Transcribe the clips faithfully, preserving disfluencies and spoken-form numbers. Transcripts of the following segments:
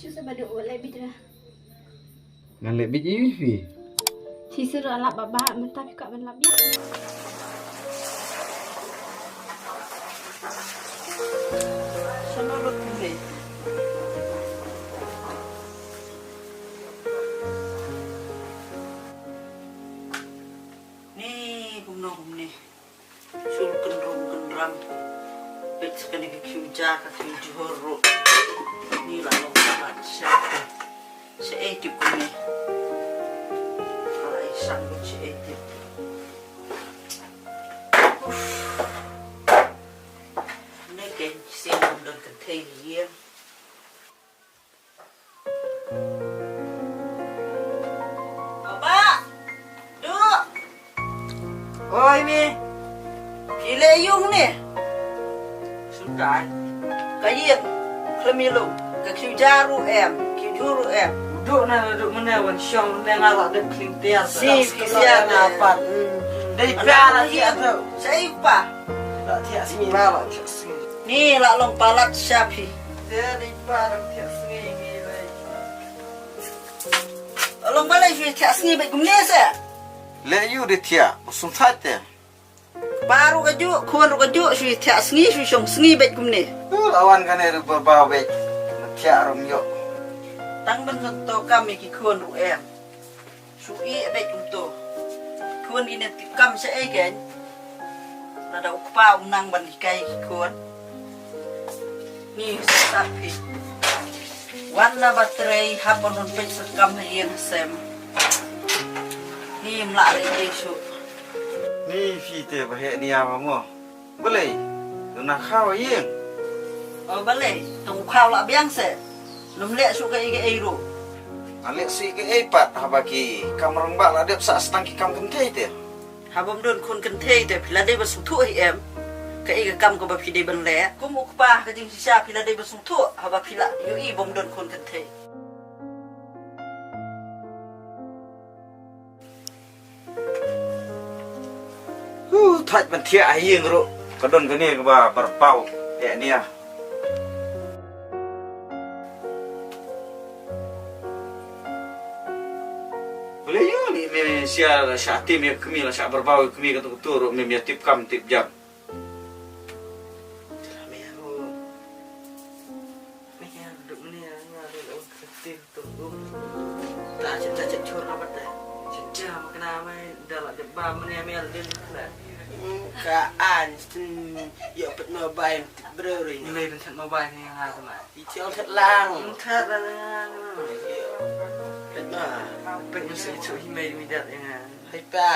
Sa ba duk wat leh bit ra. Ngan leh bit ïa phi. Shi sir alap ba ba mynta phi kwah ban lap ïa. Shano lut phi. Ni kumno kumne. Shul kynrum kynram. Peit sa kane ka khiew ja ka khiew jhur ruh. Ni la long palat sha ka. Sha ei tip kumne. Ka la i sang bad sha ei tip. Uff. Ne ken sing don ka thei ïa. Papa! Duk! Oi, mi. Phi leh ïung ne? Sutai. Ka ïing. Khlem ïalum. Ka khiew ja ruh em. Khiew jhur ruh em. Duk na duk mane wan shong ne nga la dep kling tiar. Si, phi siar na pat. Dei pa la thiah tu. Sa i pa. La thiah sngi. Pa la thiah sngi. Ni la long palat sha phi. Te dei pa la thiah sngi ngi lei. Long balei shu thiah sngi bad kumne se? Leh ïu de thiah, u sngewthuh te. Pa ruh kajuh, khun ruh kajuh, shu thiah sngi, shu shong sngi bad kumne. Tu la wan kane ruh ba ba bad. Thiah ruh ïoh. Tang ban kan to kam ïa ki khun ruh em. Shu ïeh bad kumto. Khun ine tip kam sha ei ken. Lada u kpa u nang ban hikai ki khun. Ni sa phi. Wan na ba trei hap ban peit sa kam ha ïing ha sem. Ni mla re ei shu. Ni phi te ba heh nia ba mo. Balei? Duna khaw ïing. O balei? Tang u khaw la biang se. Num leh shu ka ei ka ei ruh. Nga leh shu ka ei pat haba ki kam rangbah la dep sa stang ki kam kynthei te. Haba ym don khun kynthei te phi la dei ba sngewthuh hi em. Ka ei ka kam kaba phi dei ban leh. Kum u kpa ka jingshisha phi la dei ba sngewthuh haba phi la ïohi ba ym don khun kynthei. Huh, thait ban thiah ha ïing ruh. Ka don kane kaba barpaw. Eh, nia. Balei ïoh ni me sia la shah tim ïa kmie la shah barpaw ïa kmie ka tu ka tu ruh me ïa tip kam tip jam. Jala me ruh. Me ïa duk ni nga ruh la ung ka tim. Ta chet ta chet chur na bata. Chet cha ma kana mai da la de ba mane me al din na. Ka an tin yo pet mobile ti bro ri. Ni mai ben chet mobile ni nga sama. I chol chet lang. Chet la nga. Pet ma. Pet ni se chu hi mai mi dat nga. Hai pa.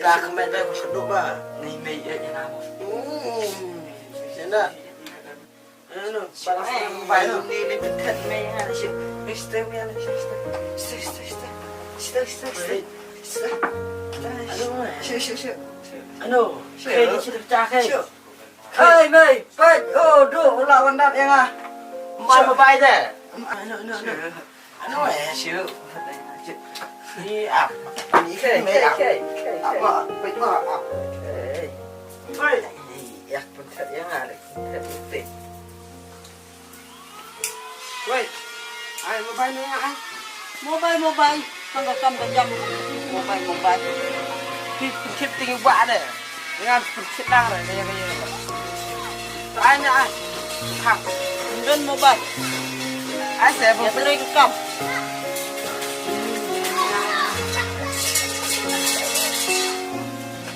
Ta ka mai da ka du ba. Ni mai e nga mo. Senda. Ano, para sa mobile. Ni ni pynthut me nga na shu. Mister me na shu. Shu shu shu. Shu shu shu. Ano, shu shu shu. Ano, shu. Hey, ni shu pecah hey. Hey, mei, peit. Oh, do la wan dat ïa nga. Mobile, mobile de. Ano, ano, ano. Ano eh, shu. Ni ap. Ni kei, kei, kei, kei. Apa? Peit ma ap. Hey. Oi. Yak pynthut ïa nga leh. Pynthut. Wei. Ai mobile ne ai. Mobile mobile. Tang ka kam ka jam. Mobile mobile. Ki kit ting ba de. Ngan kit nang re ne ya ya. Ai ne ai. Khang. Don mobile. Ai se bo. Ya, ka kam.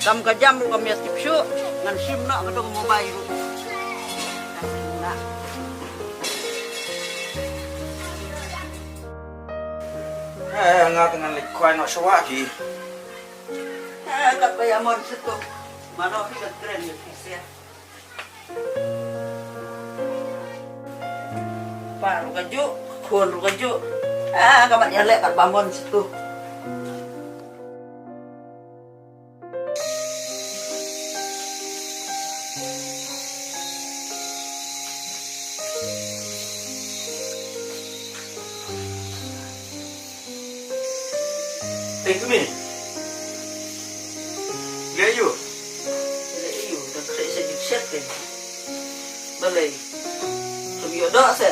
Kam ka jam ruh kam ïa tip shuh, ngan shim noh ka dong mobile ruh. Ngan shim noh. Eh, nga te ngan leit khwai noh shuwa ki. Eh, kat ba ïa mon sha tu. Mano phi ka kren ïa phi sia. Pa ruh ka juh, khun ruh ka juh. Ah, ka mat ïa leh kat ba mon sha tu. Ei, kmie. Leh aïu? Leh aïu, da khreh sa jingshit te. Balei? Khlem ïoh doh se.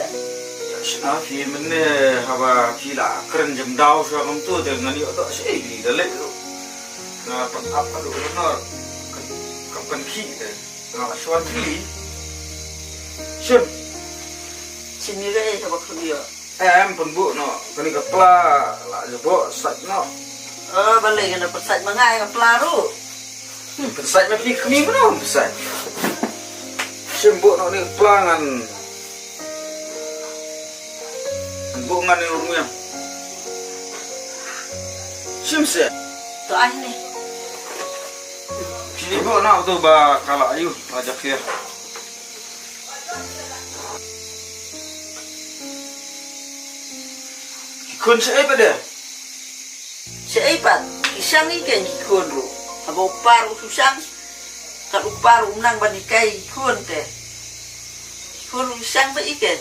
Ah, phi mynne haba phi la kren jemdaw shuwa kumtu te ngan ïoh doh shaei phi da leh ruh. Nga pynap haduh nor. Kan, kan pynkhih te. Nga la shuwa phi. Shim. Shim ïa kaei haba khun ïoh. Em, pynbuh noh. Kane ka pla la jabo sait noh. Oh, balei kane pynsait ma nga ïa ka pla ruh. Pynsait ma phi kmie mano pynsait. Shim buh noh ne pla ngan. Buh ngan ne urmiang. Shim se. To ai ne. Phi buh noh to ba ka la ayu la jak ya. Ki khun shaei pat de. Shaei pat, ki shang ïa ki khun ruh. Haba u kpa ruh u shu shang, kat u kpa ruh um nang ban hikai ïa ki khun te. Ki khun ruh ki shang pat ïa ki.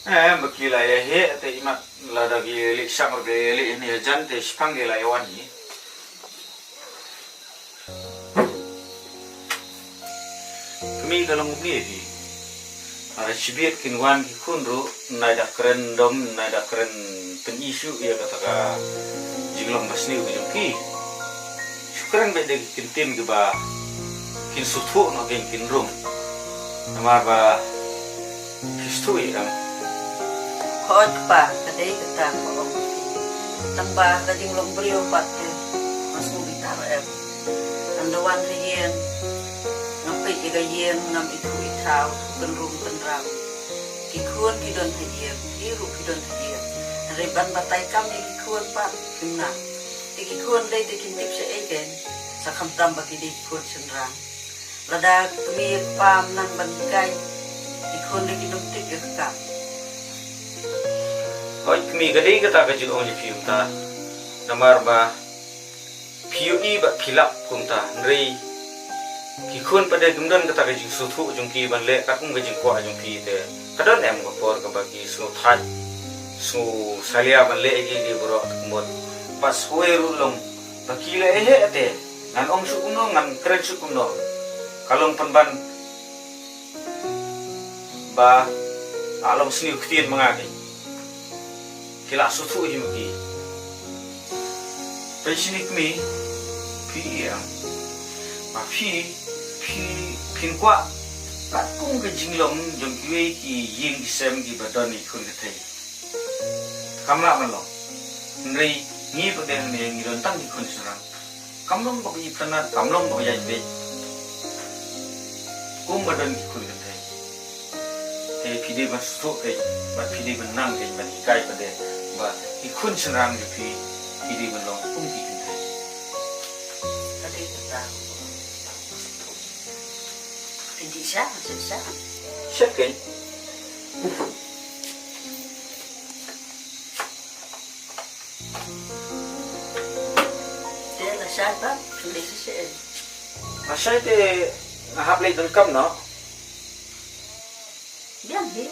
Eh, ba ki la ïa heh te imat lada ki leh shang ruh ki leh ïa ne jan te shipang ki la ïa wan hi. Kmie ka long kumne hi. Haba shibit kin wan ki khun ruh, nai da kren dom, nai da kren pyni shuh ïa kata ka jinglong ba sniew ka jong ki. Shu kren beit da ki ktien kiba kin sngewthuh noh kin kin rung. Namar ba Phi sngewthuh ïa nga. Hooid kpa, ka dei kata ka ong phi. Tang ba ka jinglong briew pat te nga sngewbitar em. Ngan da wan ha ïing, ngam peit ïa ka ïing, ngam ithuh ithaw, pynrung pynram. Ki khun ki don ha ïing, phi ruh phi don ha ïing. Hynrei ban batai kam ïa ki khun pat phim nang. Te ki khun dei te kin tip shaei kein, sa khamtam ba ki dei ki khun shynrang. Lada kmie kpa ym nang ban hikai, ki khun dei kin ym tip ïa ka kam. Hooid kmie, ka dei kata ka jingong jong phi mynta. Namar ba phi ïohi ba phi lap kumta, hynrei ki khun pat de kim don kata ka jingsngewthuh jong ki ban leh katkum ka jingkwah jong phi te. Ka don em ka por kaba ki sngewthait, sngewsalia ban leh ïa ki, ki baroh ka mut. Bad sa kawei ruh long ba ki la ïa heh te. Ngan ong shuh kumno, ngan kren shuh kumno. Ka long pynban ba la long sniew ktien ma nga kein. Ki la sngewthuh hi ma ki. Peit shini kmie, phi ïa. Ma phi, phi, phin kwah katkum ka jinglong jong kiwei ki ïing ki sem kiba don ïa ki khun kynthei. Kam lah ban long. Hynrei ngi pat de hangne ngi don tang ki khun shynrang. Kam long ba ka itynnad, kam long ba ka ïaid beit. Kumba don ki khun kynthei. Te phi dei ban sngewthuh kein, bad phi dei ban nang kein ban hikai pat de ba ki khun shynrang jong phi, phi dei ban long kum ki kynthei. Ka dei kata. Phin dih sha, sha, sha. Sha kein. Te lashai pat, phin leit shisha. Lashai te nga hap leit donkam noh. Biang hi.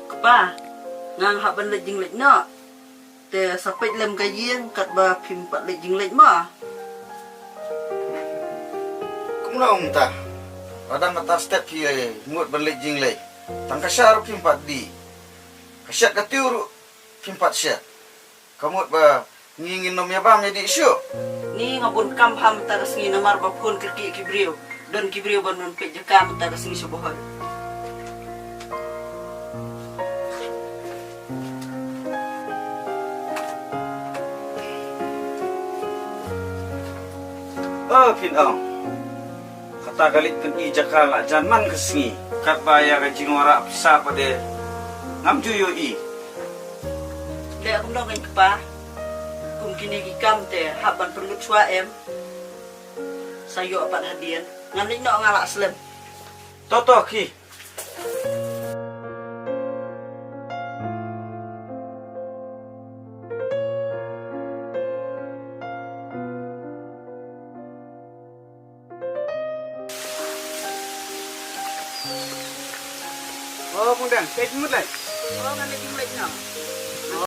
Kpa, nga hap ban leit jingleit noh. Te sa peit lem ka ïing katba phim pat leit jingleit mo. Kumno mynta? Lada mynta step phi mut ban leit jingleit. Tang ka sha ruh phim pat dih. Ka shet ka tiew ruh phim pat shet. Ka mut ba ngi ngin nym ïa bam ïa dih shuh. Ngi nga bun kam ha mynta ka sngi namar ba phone kyrkieh ki briew. Don ki briew ban wan peit jaka mynta ka sngi sha Bohol. Oh, phin ong. Kata ka leit pyni jaka la jan man ka sngi. Katba ïa ka jingwanrah pisa pat de ngam ju ïohi. Leh kumno ngan kpa. Kum kine ki kam te hap ban pynlut shuwa em. Sa ïoh pat hadien. Ngan leit noh, nga lah slem. To to khie. O Pungdang, kaei phi mut leh? O, ngan leit leit noh.